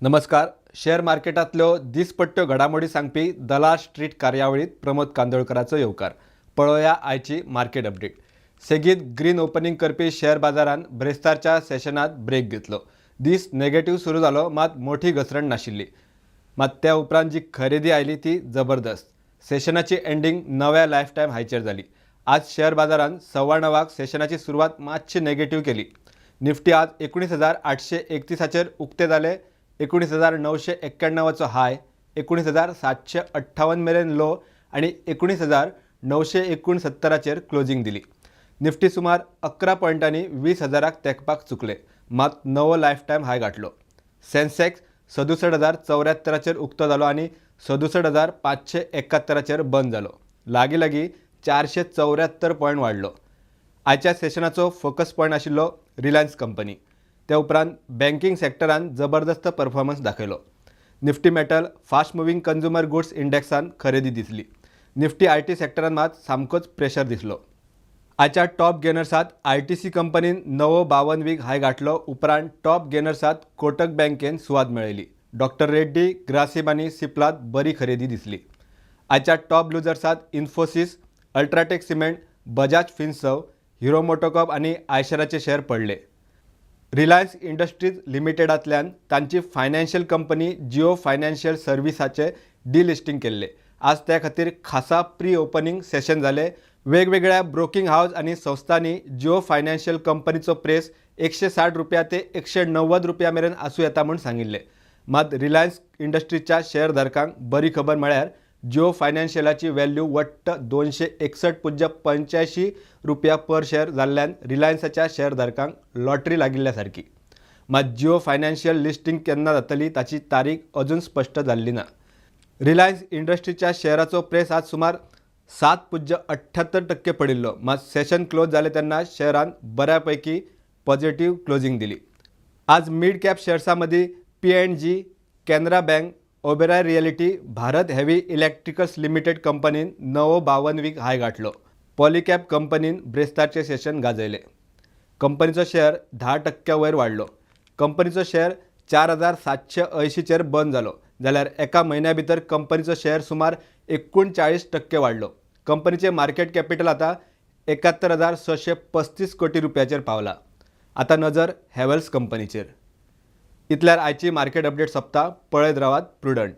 नमस्कार. शेअर मार्केटांतल्यो दिसपट्ट्यो घडामोडी सांगपी दलाल स्ट्रीट कार्यावळीत प्रमोद कांदोळकराचो येवकार. पळोवया आयची मार्केट अपडेट. सेगीत ग्रीन ओपनिंग करपी शेअर बाजारान ब्रेस्तारच्या सेशनात ब्रेक घेतलो. दीस नेगेटिव्ह सुरू जालो, मात मोठी घसरण नाशिल्ली. मात त्या उपरांत जी खरेदी आयली ती जबरदस्त. सेशनाची एंडिंग नव्या लायफ टायम हायचेर जाली. आज शेअर बाजारान 9:15क सेशनाची सुरवात मातशी नेगेटिव्ह केली. निफ्टी आज 19,831चेर उक्ते जाले. 19,991चो हाय, 19,758 मेरेन लो आनी 19,969चेर क्लोजींग दिली. निफ्टी सुमार 11 पॉयंटांनी 20 हजाराक तेंकपाक चुकले, मात नवो लायफ टायम हाय गाठलो. सेन्सेक्स 67,074चेर उक्तो जालो आनी 67,571चेर बंद जालो. लागीं लागीं 474 पॉयंट वाडलो. आयच्या सेशनाचो फोकस पॉयंट आशिल्लो रिलायन्स कंपनी. त्या उपरांत बँकिंग सेक्टरान जबरदस्त परफॉर्मन्स दाखयलो. Nifty metal, fast moving consumer goods इंडेक्सान खरेदी दिसली. निफ्टी IT सेक्टरान मात सामकोच प्रेशर दिसलो. आयच्या टॉप गेनर्सात आयटीसी कंपनीन नवो 52 वीक हाय गाठलो. उपरांत टॉप गेनर्सात कोटक बँकेन सुवात मेळयली. डॉक्टर रेड्डी, ग्रासिम आनी सिप्लात बरी खरेदी दिसली. आयच्या टॉप लुजर्सात Infosys, UltraTech cement, Bajaj Finserv, Hero MotoCorp आनी आयशराचे शेअर पडले. रिलायन्स इंडस्ट्रीज लिमिटेडांतल्यान तांची फायनान्शियल कंपनी जिओ फायनान्शियल सर्विसाचे डिलिस्टींग केल्ले. आज त्या खातीर खासा प्री ओपनिंग सेशन जाले. वेगवेगळ्या ब्रोकिंग हावज आनी संस्थांनी जिओ फायनान्शियल कंपनीचो प्रेस 160 रुपया ते 190 रुपया मेरेन आसूं येता म्हूण सांगिल्लें. मात रिलायन्स इंडस्ट्रीजच्या शेअरधारकांक बरी खबर म्हळ्यार जिओ फायनान्शियलाची व्हॅल्यू वट्ट 261.85 रुपया पर शेअर जाल्ल्यान रिलायन्साच्या शेअरधारकांक लॉटरी लागिल्ल्या सारकी. मात जिओ फायनान्शियल लिस्टींग केन्ना जातली ताची तारीख अजून स्पश्ट जाल्ली ना. रिलायन्स इंडस्ट्रीच्या शेअराचो प्रेस आज सुमार 7.78% पडिल्लो. मात सेशन क्लोज जालें तेन्ना शेअरान बऱ्यापैकी पॉझिटिव्ह क्लोजींग दिली. आज मिड कॅप शेअर्सां मदीं पी एंड जी, Canara bank, Oberoi realty, Bharat heavy electricals limited कंपनीन नवो 52 वीक हाय गाठलो. पॉलिकॅब कंपनीन ब्रेस्तारचें सेशन गाजयलें. कंपनीचो शेअर 10 टक्क्या वयर वाडलो. कंपनीचो शेअर 4780चेर बंद जालो, जाल्यार एका म्हयन्या भितर कंपनीचो शेअर सुमार 39% वाडलो. कंपनीचें मार्केट कॅपिटल आतां 71,635 कोटी रुपयाचेर पावला. आतां नजर हॅवेल्स कंपनीचेर. इतल्यार आयची मार्केट अपडेट सोंपता. पळयत रावात प्रुडंट.